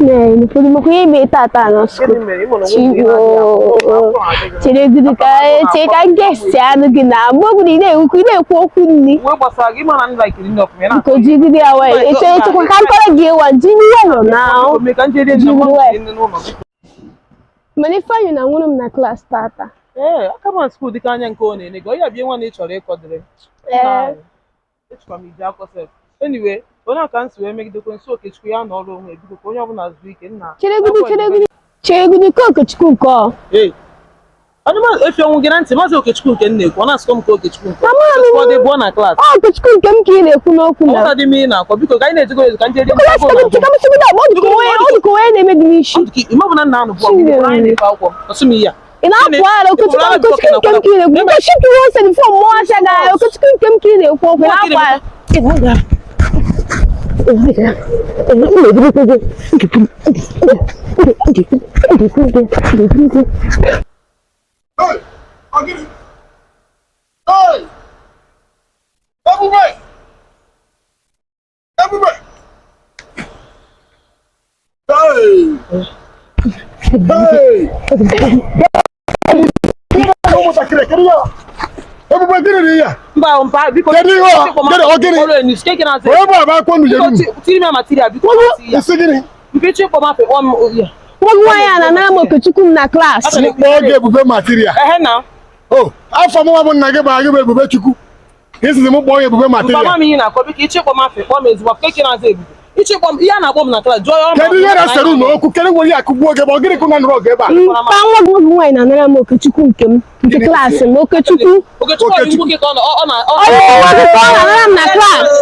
Nee, ụfọdụ makwa ihe ime tata na school. Chere gịnị ka che ka gesti anụ gị na mgbe ọbụla ị na-ekwu ị na-ekwu okwu nri. Biko jigide ya wee eche echekwa ka nkọrọ gị ịwa ji nwayọọ na jigide wee. Mana Ifeanyị na nwụrụ m na klaasị tata. Ee, aka m skuul dịka anya nke ọ na-ene gị, ọ ya bịa nwa na ị chọrọ ịkọdịrị. Ee. Echekwa m iji akọ sef. Anyway, onye aka m si wee megidekwe nso Okechukwu ya na ọrụ onwe biko ka onye ọbụla zuo ike nna. Cheregide cheregide cheregide ka Okechukwu nke ọ. Ee. Ọdụ efi ọnwụ gị na ntị, Maazị Okechukwu nke m na-ekwu, ọ na-asụkọ m ka Okechukwu nke. Amaghị m. Okechukwu ọ dị bụọ na klaasị. Ọ Okechukwu nke m ka ị na-ekwu n'okwu na. Ọ dị m ị na-akọ, biko ka anyị na-ejikọ ezu ka ndị eri Klaasị ka m cheka m sigide ọ dịka onwe ọ dịka onwe na-eme gị n'isi. Ime ọ bụ na nna anụ bụọ gị anyị na-efe akwụkwọ, ọsụ m ihe a. Ị na-apụ ara Okechukwu Okechukwu nke m ka ị na-ekwu. Okechukwu ose dị fọm mmụọ acha ga Okechukwu nke m ka ị na-ekwu okwu ị na-apụ ara. Hey! Ọ gịnị? Hey! Ebube! Ebube! Hey! Hey! Ụmụntakịrị, kedu ihe ọ? Ebube, gịnị dị ihe a? Mba, mpa, biko. Kedu ihe ọ? Kedu ọ gịnị? Ọrụ enu, sike na-asị. Onye bụ aba akwụkwọ nụ yeri m? Tiri m material, biko. Isi gịnị? Mpechi ịkpọ m afọ ịkpọ m ya. Nwa gị nwaanyị a na-anara m Okechukwu m na klaasị. M kpọọ gị Ebube material. Ehe na. O, afọ mụnwa bụ nna gị bara gị bụ Ebube Chukwu. Isizi m kpọọ gị Ebube Mpa material. m ihe na-akọ, biko ịchọ ịkpọ m afọ ịkpọ m ezigbo afọ keke na-aza Ebube. Ịchọ ịkpọ m ihe a na-akpọ m na klaasị jụọ ya ọ ma Kedu ihe na-esere unu okwu? Kedu nwere ihe akụgbuo gị ebe ọ gịnị ka unu nụrụ ọgụ ebe a? Mpa nwa gị nwaanyị na-anara m Okechukwu nke m nke klaasị m Okechukwu. Okechukwu ọ dị nwoke ka ọ na ọ na ọ Onye nwa gị ka ọ na-anara m na klaasị.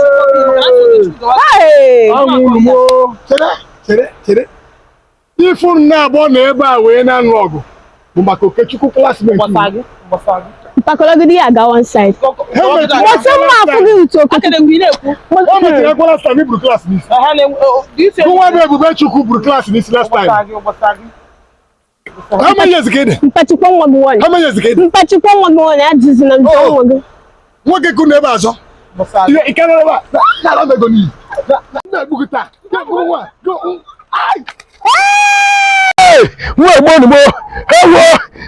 Hey! Anwụrụ m o. Chere, chere, chere. Ife unu na-abụọ na ebe a wee na-anụ ọgụ bụ maka Okechukwu classmate Gbasa unu. gị, gbasa gị. Mpakọrọgide ya aga one side. Ha mechiri Gbasa mma afụ gị utu Aka Okechukwu. na-ekwu ị na-ekwu. O mechiri ekwe last time i buru class n'isi. Ehe na isi Gụnwa bụ Ebube Chukwu buru class n'isi last time. Gbasa gị, gbasa gị. How many years ka ị dị? Mpachikwa nwa gị nwaanyị. How many years ka ị dị? Mpachikwa nwa gị nwaanyị ajụzi na njọ nwa gị. Nwoke kụ na ebe azọ. Gbasa gị. Ihe ike nọ ebe a. Na-ala m ego n'iyi. Na-egbu gị taa. Na-egbu nwa. Ai! Nwa egbo onugbo ewo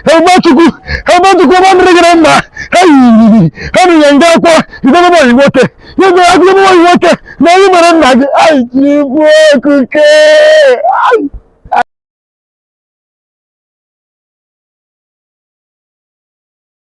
Ebubechukwu Ebubechukwu ọma mmiri gịrị mma eyi enyi nga akwọ idebe oyi nwoke idebe akwụkwọ oyi nwoke na onye mere nna gị ai chukwu okuke ai.